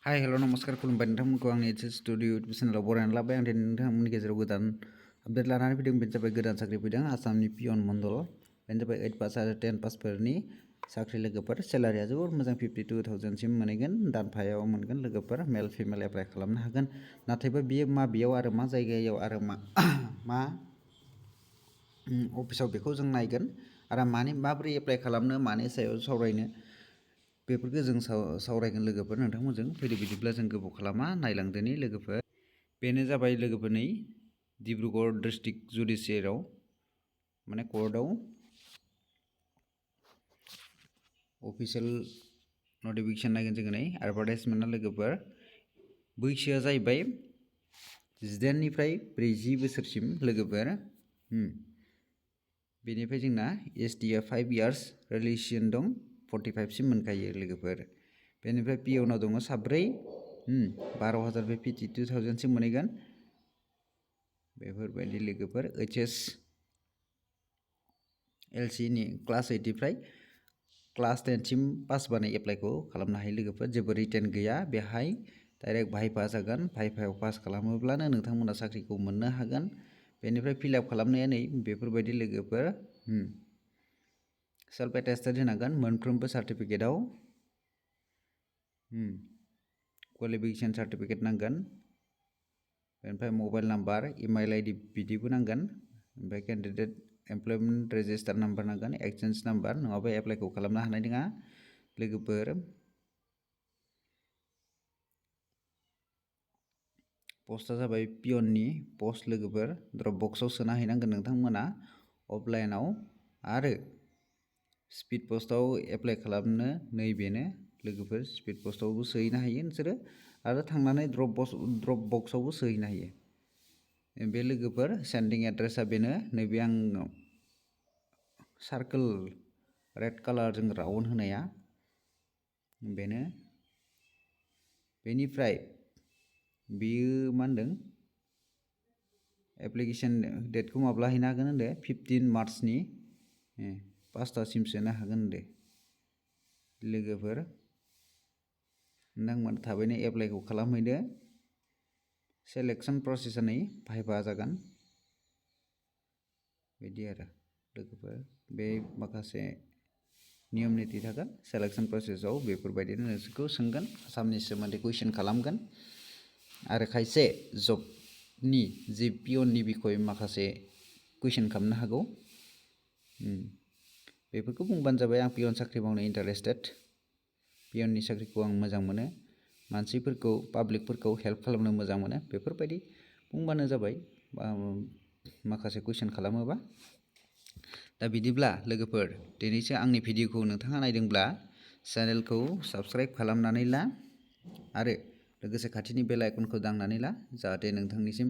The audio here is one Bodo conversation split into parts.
हाय हेल' नमस्कार खुलुमबाय नोंथांमोनखौ आंनि एच स्टुडिअ इउटुब चेनेलाव बरायनानै लाबाय। आं दिनै नोंथांमोननि गेजेराव गोदान आपडेट लानानै फैदों। बेनो जाबाय गोदान साख्रि फैदों आसामनि पियन मण्डल। बेनो जाबाय 8 पास आरो 10 पासफोरनि साख्रि लोगोफोर। सेलारिया जोबोर मोजां 52,000सिम मोनहैगोन। दानफायाव मोनगोन लोगोफोर। मेल फिमेल एप्लाइ खालामनो हागोन। नाथायबा बियो माबेयाव आरो मा जायगायाव आरो मा अफिसाव बेखौ जों नायगोन आरो माबोरै एप्लाइ खालामनो मानि सायाव सावरायनो बेफोरखौ जों सावरायगोन लोगोफोर नोंथांमोनजों। फैदो बिदिब्ला जों गोबाव खालामा नायलांदोनि लोगोफोर। बेनो जाबाय लोगोफोर नै डिब्रुगड़ डिस्ट्रिक्ट जुडिसियेराव माने कर्टआव अफिसियेल नटिफिकेसन नायगोन जोङो नै एडभार्टाइजमेन्टआ लोगोफोर। बैसोआ जाहैबाय 18निफ्राय 40 बोसोरसिम लोगोफोर। बेनिफ्राय जोंना एसटिआ 5 इयार्स रिलेसन दं 45सिम मोनखायो लोगोफोर। बेनिफ्राय पिअनाव दङ साब्रै 12,000 52,000सिम मोनहैगोन बेफोरबायदि लोगोफोर। HSLCनि क्लास 8निफ्राय क्लास 10सिम पास बानाय एप्लाइखौ खालामनो हायो लोगोफोर। जेबो रिटेन गैया बेहाय डाइरेक्ट भाइभा जागोन। भाइभायाव पास खालामोब्लानो नोंथांमोना साख्रिखौ मोननो हागोन। बेनिफ्राय फिलआप खालामनाया नै बेफोरबायदि लोगोफोर। सेल्फ एटेस्टेड होनांगोन मोनफ्रोमबो सार्टिफिकेटआव। क्वालिफिकेसन सार्टिफिकेट नांगोन। बेनिफ्राय मबाइल नाम्बार इमेल आइडि बिदिबो नांगोन। ओमफ्राय केन्डिडेट एमप्लयमेन्ट रेजिस्टार नाम्बार नांगोन एक्सचेन्ज नाम्बार नङाबा एप्लाइखौ खालामनो हानाय नङा लोगोफोर। पस्टआ जाबाय पियननि पस्ट लोगोफोर। ड्रप बक्सआव सोना हैनांगोन नोंथांमोना अफलाइनाव। आरो स्पिड पस्टआव एप्लाइ खालामनो नैबेनो लोगोफोर। स्पिड पस्टआवबो सोहैनो हायो नोंसोरो आरो थांनानै ड्रप बक्सआवबो सोहैनो हायो। बे लोगोफोर सेन्डिं एड्रेसा बेनो नैबे आं सार्कोल रेड कालारजों राउन्ड होनाया बेनो। बेनिफ्राय बेयो मा होनदों एप्लिकेसन डेटखौ माब्ला हैनो हागोन होनदो 15 मार्चनि 5टासिम सोनो हागोन होनदो लोगोफोर। नोंथांमोन थाबैनो एप्लाइखौ खालामहैदो। सेलेक्सन प्रसेसा नै भाइभा जागोन बिदि आरो लोगोफोर। बे माखासे नियम निति थागोन सेलेक्सन प्रसेसआव बेफोरबायदिनो नोंसोरखौ सोंगोन आसामनि सोमोन्दै कुइसन खालामगोन आरो खायसे जबनि जि पियननि बिखय माखासे कुइसन खालामनो हागौ। बेफोरखौ बुंबानो जाबाय आं पियन साख्रि मावनो इन्टारेस्टेड। पियननि साख्रिखौ आं मोजां मोनो। मानसिफोरखौ पाब्लिकफोरखौ हेल्प खालामनो मोजां मोनो बेफोरबायदि बुंबानो जाबाय माखासे कुइसन खालामोबा। दा बिदिब्ला लोगोफोर दिनैसो आंनि भिडिअखौ नोंथाङा नायदोंब्ला चेनेलखौ साबस्क्राइब खालामनानै ला आरो लोगोसे खाथिनि बेल आइकनखौ दांनानै ला जाहाथे नोंथांनिसिम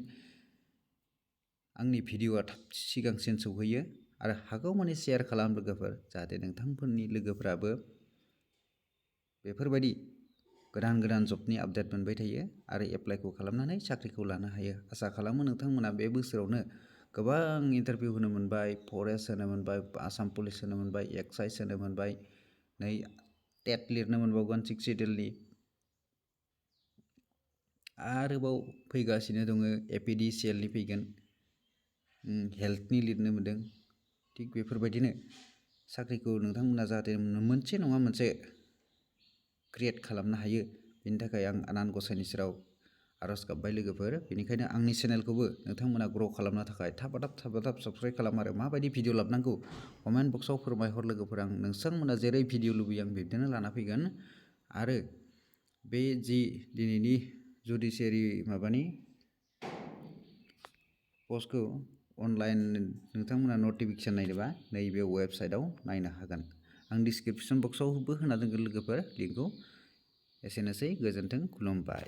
आंनि भिडिअआ थाब सिगांसिन सौहैयो। आरो हागौमानि शेयार खालाम लोगोफोर जाहाथे नोंथांफोरनि लोगोफोराबो बेफोरबायदि गोदान जबनि आपडेट मोनबाय थायो आरो एप्लाइखौ खालामनानै साख्रिखौ लानो हायो। आसा खालामो नोंथांमोना बे बोसोरावनो गोबां इन्टारभिउ होनो मोनबाय, फरेस्ट होनो मोनबाय, आसाम पुलिस होनो मोनबाय, एक्साइज होनो मोनबाय, नै टेट लिरनो मोनबावगोन 6 सिडिउलनि। आरोबाव फैगासिनो दङ एपिडिसिएलनि फैगोन, हेल्थनि लिरनो मोनदों। थिग बेफोरबायदिनो साख्रिखौ नोंथांमोना जाहाथे मोनसे नङा मोनसे क्रिएट खालामनो हायो बेनि थाखाय आं आनान गसाइनि सेराव आरज गाबबाय लोगोफोर। बेनिखायनो आंनि चेनेलखौबो नोंथांमोना ग्र' खालामनो थाखाय थाब साबस्क्राइब खालाम आरो माबायदि भिडिअ लाबनांगौ कमेन्ट बक्सआव फोरमायहर लोगोफोर। आं नोंथांमोना जेरै भिडिअ लुबैयो आं बिब्दिनो लाना फैगोन। आरो बे जि दिनैनि जुडिसियारि माबानि पस्टखौ अनलाइन नोंथांमोना नटिफिकेसन नायनोबा नैबे वेबसाइटआव नायनो हागोन। आं डिसक्रिपसन बक्सआवबो होना दोनगोन लोगोफोर लिंकखौ। एसेनोसै गोजोन्थों खुलुमबाय।